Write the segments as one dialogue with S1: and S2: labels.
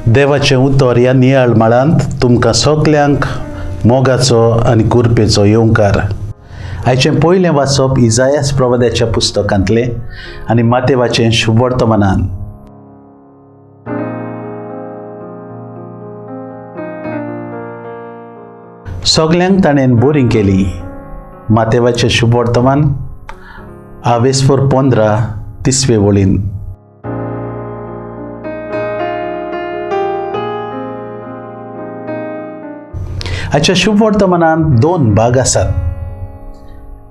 S1: देवाचें उतर ह्या नियाळ माळांत तुमकां सगल्यांक मोगाचो आनी कुरपेचो येवकार. आयचें पयलें वाचप इजायास प्रवाद्याच्या पुस्तकांतलें आनी मातेवाचें शुभवर्तमानान. सगल्यांक ताणें बरी केली. मातेवाचें शुभवर्तमान आवेसपूर 15 तिसवे वळीन. आयच्या शुभवर्तमानांत दोन भाग आसात.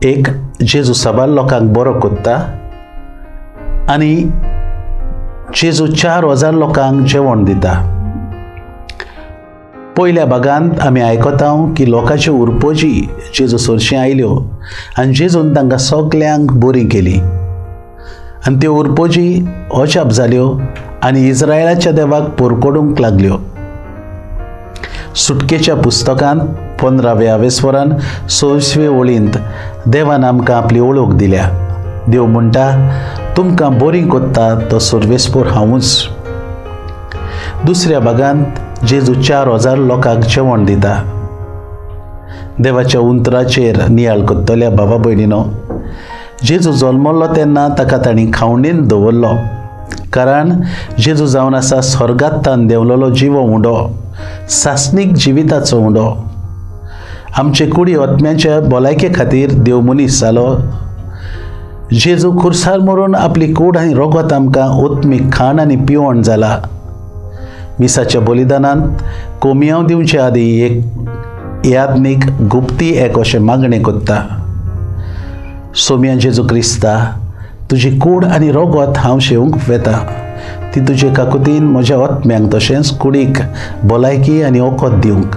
S1: एक, जेजू साबार लोकांक बरो कोत्ता आनी जेजू 4000 लोकांक जेवण दिता. पयल्या भागांत आमी आयकता की लोकांच्यो उरपोजी जेजू सरशीं आयल्यो आनी जेजून तांकां सगल्यांक बरी केली आनी त्यो उरपोजी अजाप जाल्यो आनी इस्रायलाच्या देवाक पोरकोडूंक लागल्यो. सुटकेच्या पुस्तकांत 15व्या आवेस्वरान 26वे वळींत देवान आमकां आपली वळख दिल्या. देव म्हणटा, तुमकां बरी कोत्ता तो सर्वेस्पोर हांवूच. दुसऱ्या भागांत जेजू 4000 लोकांक जेवण दिता. देवाच्या उंतराचेर नियाळ कोत्तल्या बाबा भयणीनो, जेजू जल्मल्लो तेन्ना ताका तांणी खावणेन दवरलो, कारण जेजू जावन आसा स्वर्गांत देंवलेलो जिवो उंडो, सासणीक जिविताचो उंडो. आमचे कुडी आत्म्याच्या भलायके खातीर देव मनीस जालो. जेजू खुर्सार मरून आपली कूड आनी रोगत आमकां आत्मीक खाण आनी पिवण जाला. मिसाच्या बलिदानांत कोमियांव दिवचे आदी एक यादनीक गुप्ती एक अशें मागणें कोत्ता. सोम्या जेजू क्रिस्ता, तुजी कूड आनी रोगत हांव शेवंक वेता, ती तुजे काकुतीन म्हज्या आत्म्यांक तशेंच कुडीक भलायकी आनी वखद दिवंक.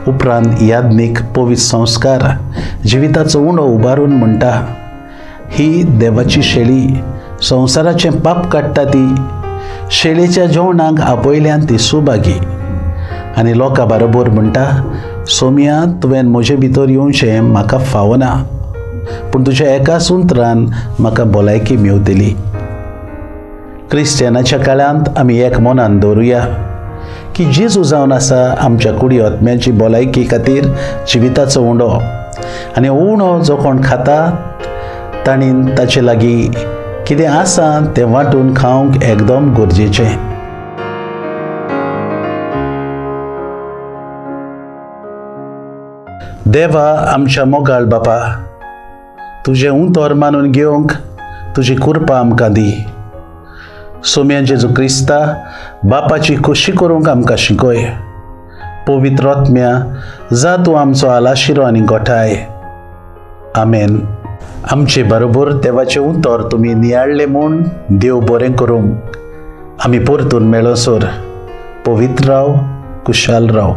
S1: उपरांत यादनीक पवित्र संस्कार जिविताचो उंडो उबारून म्हणटा, ही देवाची शेळी संवसाराचें पाप काडटा, ती शेळीच्या जेवणाक आपयल्यान ती सुभागी. आनी लोकां बरोबर म्हणटा, सोम्या तुवें म्हजे भितर येवचें म्हाका फावना, पूण तुज्या एका उतरान म्हाका भलायकी मेवतली. क्रिस्टियनाच्या काळांत आमी एक मनान दवरुया की जेजू जावन आसा आमच्या कुडी आत्म्याची भलायकी खातीर जिविताचो उंडो, आनी उंडो जो कोण खाता तांणी ताचे लागीं कितें आसा तें वांटून खावंक एकदम गरजेचें. देवा आमच्या मोगाळ बापा, तुजें उतर मानून घेवंक तुजी कृपा आमकां दी. सोम्या जेजू क्रिस्ता, बापाची खोशी करूंक आमकां शिकय. पवित्र आत्म्या, जा तूं आमचो आलाशिरो आनी गोठाय. आमेन. आमचे बरोबर देवाचें उतर तुमी नियाळ्ळें म्हूण देव बरें करूंक. आमी परतून मेळसर पवित्र राव, कुशाल राव.